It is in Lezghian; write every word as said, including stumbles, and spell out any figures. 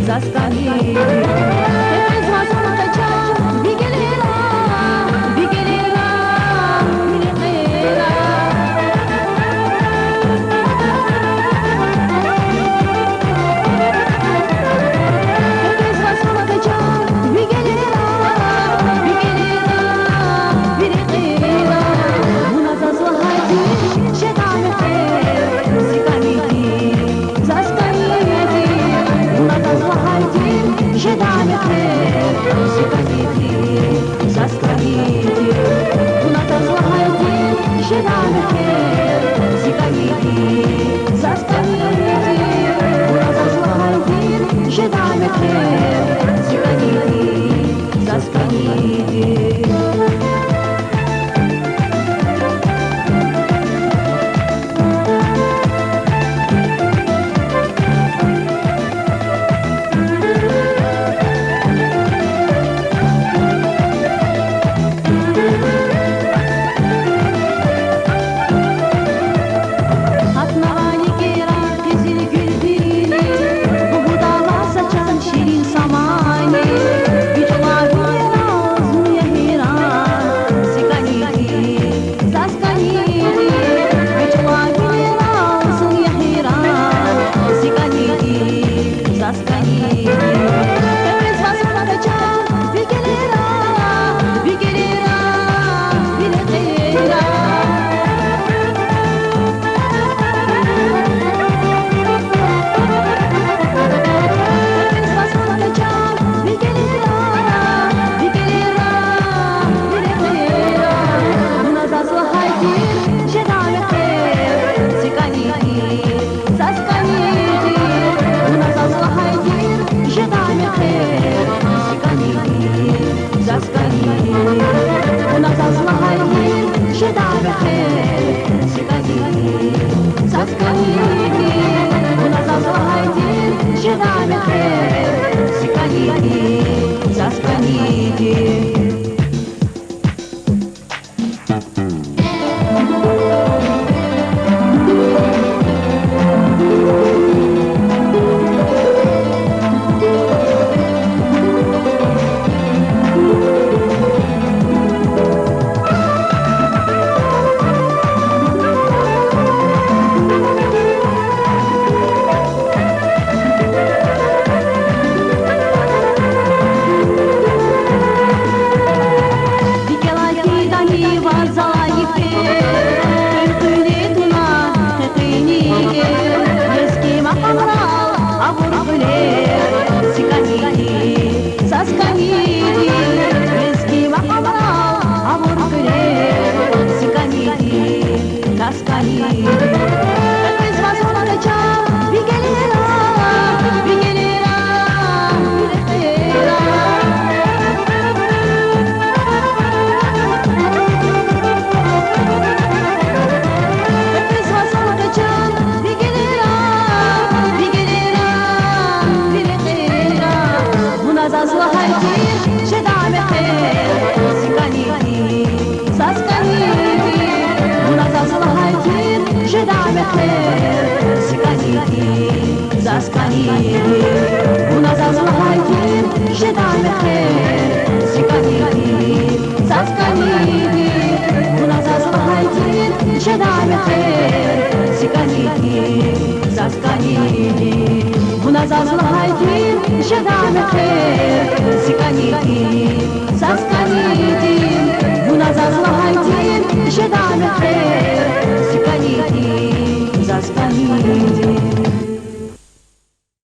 Заз кӀаниди. Кьве къвез ваз къеча ви гелера, ви гелера, ви рекьера. Кьве къвез ваз къеча ви гелера, ви гелера, ви рекьера. Вуна заз лагьай тир жеда мехъер, зи кӀаниди. Заз кӀаниди, вуна заз лагьай тир жеда мехъер, зи кӀаниди. Заз кӀаниди, вуна заз лагьай тир жеда мехъер, зи кӀаниди. Заз кӀаниди, вуна заз лагьай тир жеда мехъер, зи кӀаниди. Заз кӀаниди. Гьатнавайни кӀера къизил гуьлдини, гугудалай са чан ширин самани, ви чӀулав винел зун я гьейран, зи кӀаниди. Заз кӀаниди, ви чӀулав винел зун я гьейран, зи кӀаниди. Заз кӀаниди. Кьве къвез ваз къеча ви гелера, ви гелера, ви рекьера. Кьве къвез ваз къеча ви гелера, ви гелера, ви рекьера. Вуна заз лагьай тир жеда мехъер, зи кӀаниди. Заз кӀаниди, вуна заз лагьай тир жеда мехъер, зи кӀаниди. Заз кӀаниди, вуна заз лагьай тир жеда мехъер, зи кӀаниди. Заз кӀаниди, вуна заз лагьай тир жеда мехъер, зи кӀаниди. Заз кӀаниди. РикӀелай фидани ваз залай йифер, къуьн-къуьне туна къекъуьнивилер, лезги макьамрал авур кьуьлер, зи кӀаниди. Заз кӀаниди, лезги макьамрал авур кьуьлер, зи кӀаниди. Заз кӀаниди. Кьве къвез ваз къеча ви гелера, ви гелера, ви рекьера. Кьве къвез ваз къеча ви гелера, ви гелера, ви рекьера. Вуна заз лагьай тир жеда мехъер, зи кӀаниди. Заз кӀаниди, вуна заз лагьай тир жеда мехъер, зи кӀаниди. Заз кӀаниди, вуна заз лагьай тир жеда мехъер, зи кӀаниди. Заз кӀаниди, вуна заз лагьай тир жеда мехъер, зи кӀаниди. Заз кӀаниди, вуна заз лагьай тир жеда мехъер, зи кӀаниди. Заз кӀаниди, вуна заз лагьай тир жеда мехъер,